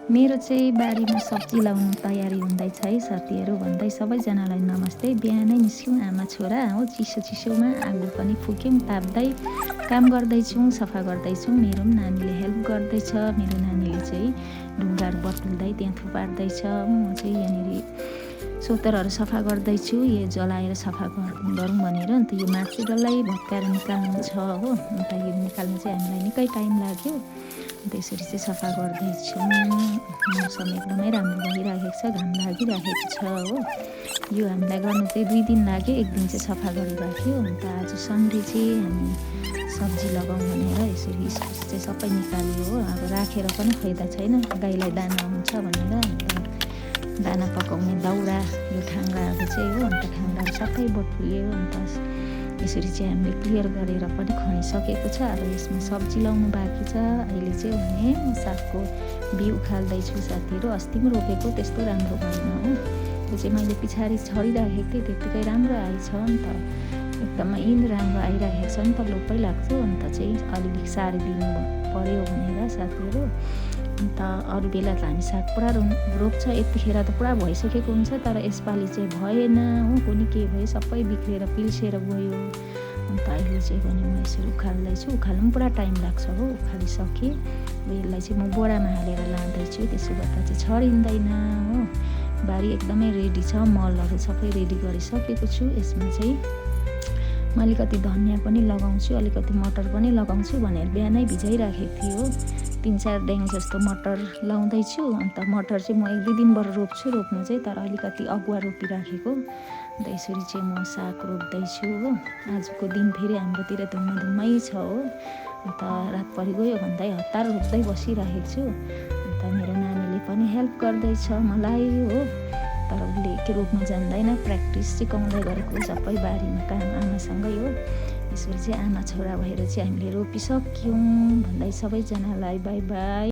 मेरो चाहिँ बारीमा सब्जी लाउनु तयारी हुँदैछ है साथीहरू भन्दै सबैजनालाई नमस्ते। बिहानै निस्क्यौँ आमा छोरा हो, चिसो चिसोमा आगो पनि फुक्यौँ ताप्दै काम गर्दैछौँ, सफा गर्दैछौँ। मेरो पनि नानीले हेल्प गर्दैछ। मेरो नानीले चाहिँ ढुङ्गाहरू बटुल्दै त्यहाँ थुपार्दैछ। म चाहिँ यहाँनिर सोतरहरू सफा गर्दैछु, यो जलाएर सफा गरौँ भनेर। अन्त यो माट चाहिँ डल्लै भत्काएर निकाल्नु छ हो। अन्त यो निकाल्नु चाहिँ हामीलाई निकै टाइम लाग्यो। अन्त यसरी चाहिँ सफा गर्दैछौँ। मौसम एकदमै राम्रो भइरहेको छ, घाम लागिरहेको छ हो। यो हामीलाई गर्नु चाहिँ 2 दिन लाग्यो, 1 दिन चाहिँ सफा गरिराख्यो। अन्त आज सन्डे चाहिँ हामी सब्जी लगाउँ भनेर यसरी इस्कुस चाहिँ सबै निकाल्यो हो। अब राखेर पनि फाइदा छैन, गाईलाई दाना हुन्छ भनेर। अन्त दाना पकाउने दाउरा यो ठाङ्गाहरू चाहिँ हो। अन्त ठाङ्गाहरू सबै बटुल्यो। अन्त यसरी चाहिँ हामीले क्लियर गरेर पनि खनिसकेको छ। अब यसमा सब्जी लाउनु बाँकी छ। अहिले चाहिँ भने सागको बिउ उखाल्दैछु साथीहरू। अस्ति पनि रोपेको, त्यस्तो राम्रो भएन हो। त्यो चाहिँ मैले पछाडि छरिराखेको थिएँ, त्यत्तिकै राम्रो आएछ। अन्त एकदमै राम्रो आइरहेको छ नि त, लोपै लाग्छ। अन्त चाहिँ अलिअलि सारिदिनु पऱ्यो भनेर साथीहरू। अन्त अरू बेला त हामी साग पुरा रोप्छ, यतिखेर त पुरा भइसकेको हुन्छ। तर यसपालि चाहिँ भएन हो, कुनै के भयो, सबै बिग्रेर पिल्सेर गयो। अन्त अहिले चाहिँ भने म यसरी उखाल्दैछु। उखाल्नु पनि पुरा टाइम लाग्छ हो। उखालिसकेँ यसलाई चाहिँ म बोरामा हालेर लाँदैछु, त्यसो गर्दा चाहिँ छरिँदैन हो। बारी एकदमै रेडी छ, मलहरू सबै रेडी गरिसकेको छु। यसमा चाहिँ म अलिकति धनियाँ पनि लगाउँछु, अलिकति मटर पनि लगाउँछु भनेर बिहानै भिजाइराखेको थिएँ हो। 3-4 ड्याङ जस्तो मटर लाउँदैछु। अन्त मटर चाहिँ म 1-2 दिनबाट रोप्छु, रोप्नु चाहिँ, तर अलिकति अगुवा रोपिराखेको। अन्त यसरी चाहिँ म साग रोप्दैछु हो। आजको दिन फेरि हाम्रोतिर धुम्मै छ हो। अन्त रात परि गयो भन्दै हतार रोप्दै बसिरहेको छु। अन्त मेरो नानीले पनि हेल्प गर्दैछ मलाई हो। तर उसले के रोप्नु जान्दैन, प्र्याक्टिस सिकाउँदै गरेको सबै बारीमा काम आमासँगै हो। यसरी चाहिँ आमा छोरा भएर चाहिँ हामीले रोपिसक्यौँ भन्दै सबैजनालाई बाई बाई।